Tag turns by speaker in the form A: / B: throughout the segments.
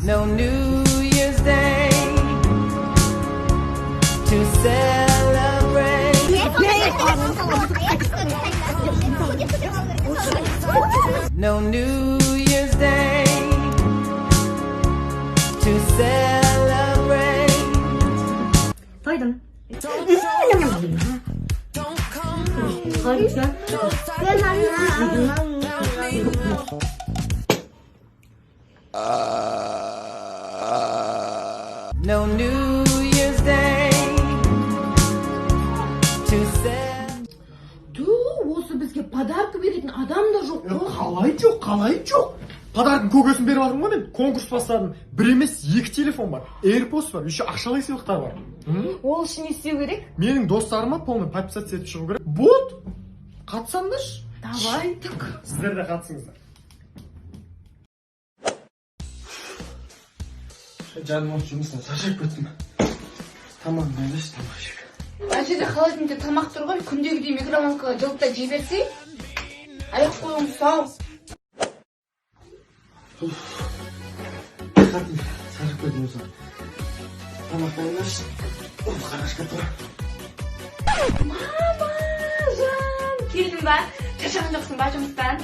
A: No New Year's Day to celebrate. No New Year's Day to celebrate.
B: Тойдым. Қалай күшті?
A: No New Year's Day to celebrate.
C: Ту, осы бізге подарка беретін адам да жоқ қой.
D: Қалай жоқ, қалай жоқ? Подарктың көкесін беріп жатырмын ғой мен. Конкурс бастадым. Бір емес, екі телефон бар. AirPods бар, еще ақшалай сыйлықтар бар.
C: Ол үшін не істеу керек?
D: Менің достарыма полный подписаться етіп шығу керек. Вот. Қатысаңдаршы.
C: Давай.
D: Сіздер де қатысыңыздар.
E: Жаным, осы жұмыстан шаршап кеттім. Тамағын дайындашы, тамақ ішейік.
C: Ана жерде холодильникте тамақ тұр ғой, күндегідей микроволновкаға жылыта жей берсей. Аяқ қолың сау.
E: Қатын, шаршап кеттім осы. Тамақ дайындашы. Уф, қарашқа кетті ғой.
C: Мама, жан, келдің ба? Шаршаған жоқсың ба жұмыстан?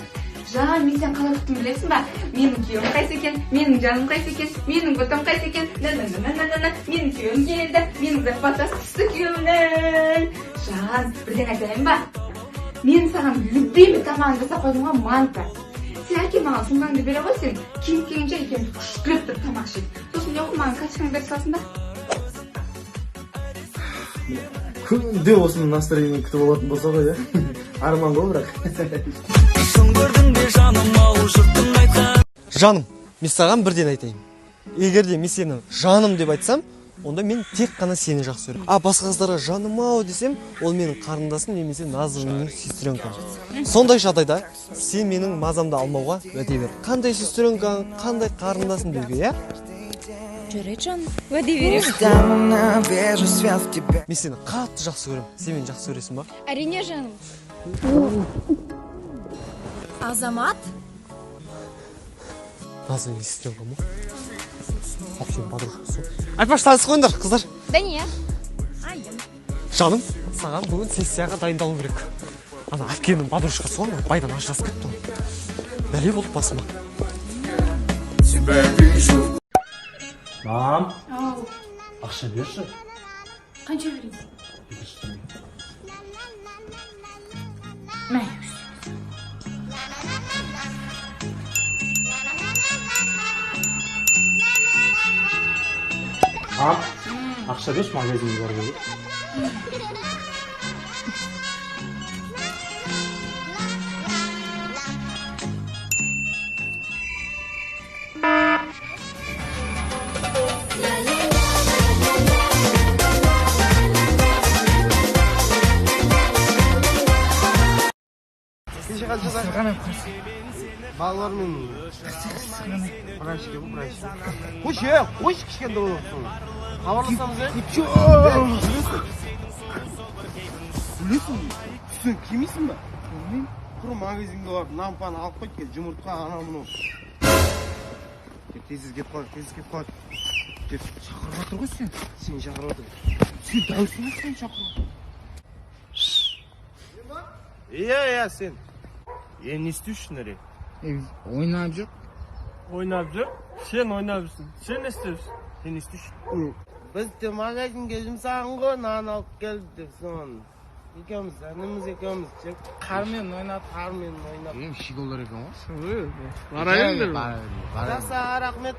C: Жан, мен сені қалай күттім білесің ба? Менің күйеуім қайсы екен, менің жаным қайсы екен, менің бұтым қайсы екен, на на на на на на, менің күйеуім келді, менің зарплатасы түсті күйеуімнің. Жан, бірдеңе айтайын ба? Мен саған любимый тамағын жасап қойдым ғой, манта. Сен әке маған сумкаңды бере ғой, сен киініп келгенше екеуміз күштілеп тұрып тамақ ішейік. Сосын не ғой, маған карточкаңды бере саласың ба?
E: Күнде осының настроениені күтіп алатын болса ғой, иә? Арман ғой бірақ.
F: Жаным, мен саған бірден айтайын. Егер де мен сені жаным деп айтсам, онда мен тек қана сені жақсы көремін. А басқа қыздарға жаным ау десем, ол менің қарындасым немесе Назымның сестренкам. Сондай жағдайда сен менің мазамды алмауға уәде бер. Қандай сестренкаң, қандай қарындасым деуге, иә?
G: Жарайды, жаным, уәде беремін.
F: Мен сені қатты жақсы көремін. Сен мені жақсы көресің ба?
G: Әрине, жаным. Азамат?
F: Назым сестренкам ғой. Әпкем подружкасы. Айтпақшы, танысып қойыңдар, қыздар.
G: Дания.
F: Жаным, саған бүгін сессияға дайындалу керек. Ана әпкемнің подружкасы ғой, ана байдан ажырасып кетті ғой. Бәле болды басыма.
E: Мам,
C: Ау,
E: ақша берші.
C: қанша берейін?
E: 200 теңге.
C: Мә.
E: Мам, ақша берші, магазинге бару керек.
H: Балалармен бранчке ғой, бранч. Қойшы, е, қойшы, кішкентай боласың. Хабарласамыз, е? Білесің, сен кимейсің ба? Білмеймін. Құр магазинге барып нан пан алып қойды, кел, жұмыртқа, анау мынау. Тез тез кетіп қалайық, тез кетіп қалайық. Кет, шақырып жатыр ғой сен. Сені шақырып жатыр. Сен дәусің ғой, сені шақырып жатыр. Иә, иә, сен. Е, не істеуші нәре?
I: Ойнап жүр.
E: Ойнап жүр. Сен ойнап жүрсің. Сен не істеушісің?
H: Сен не істеуші? Біз де магазинге жұмсаған ғой, нан алып келді деп соны. Екеуміз, ініміз екеуміз жеп,
I: Қармен ойнап.
H: Қармен ойнап.
I: Ең щеголдар екен ғой.
E: Барайын деп.
H: Жақсы, аға, рахмет.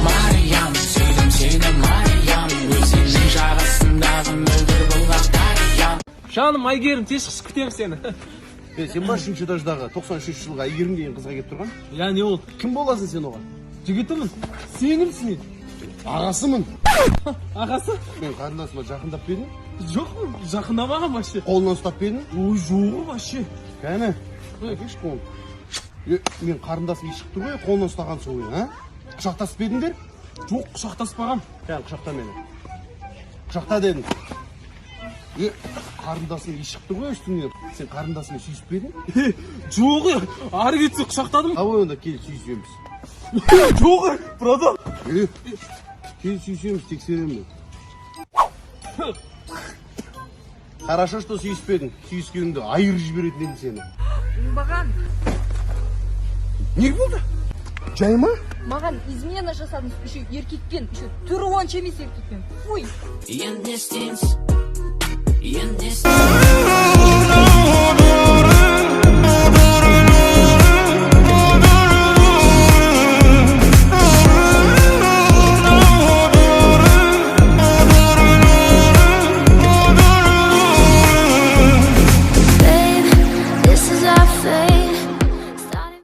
A: Мариям, сүйдім сені, Мариям, өзеннің жағасындағы мөлдір бұлғақ дариям.
E: Жаным, Әйгерім, тез шықшы, күтемін сені.
H: Сен ба үшінші этаждағы 93 жылғы Әйгерім деген қызға келіп тұрған?
E: Я, не болды?
H: Кім боласың сен оған?
E: Жігітімін. Сенімсің мен.
H: Ағасымын.
E: Ағасы?
H: Мен қарындасыма жақындап па едің?
E: Жоқ, жақындамаған вообще.
H: Қолынан ұстап па едің?
E: Ой, жоқ вообще.
H: Кәні, әкеші қолын. Е, мен қарындасым иіс шығып тұр ғой, қолынан ұстағансың ғой, а? Құшақтасып па едіңдер?
E: Жоқ, құшақтаспағам.
H: Кәні, құшақта мені. Құшақта дедім.
E: Е, қарындасың шықты ғой үстіңе. Сен қарындасыңмен сүйісіп пе едің?
J: Жоқ, ары кетсе құшақтадым.
E: Давай онда, кел, сүйісеміз.
J: Жоқ, братан.
E: Е, кел, сүйісеміз, тексеремін. Хорошо, что сүйіспедің. Сүйіскеніңде айырып жіберетін едім сені.
G: Маған
E: Не болды? Жай ма?
G: Маған измена жасадыңыз, еще еркекпен, еще түрі онша емес еркекпен. Фуй.
A: Енді не істейміз, енді не істейміз?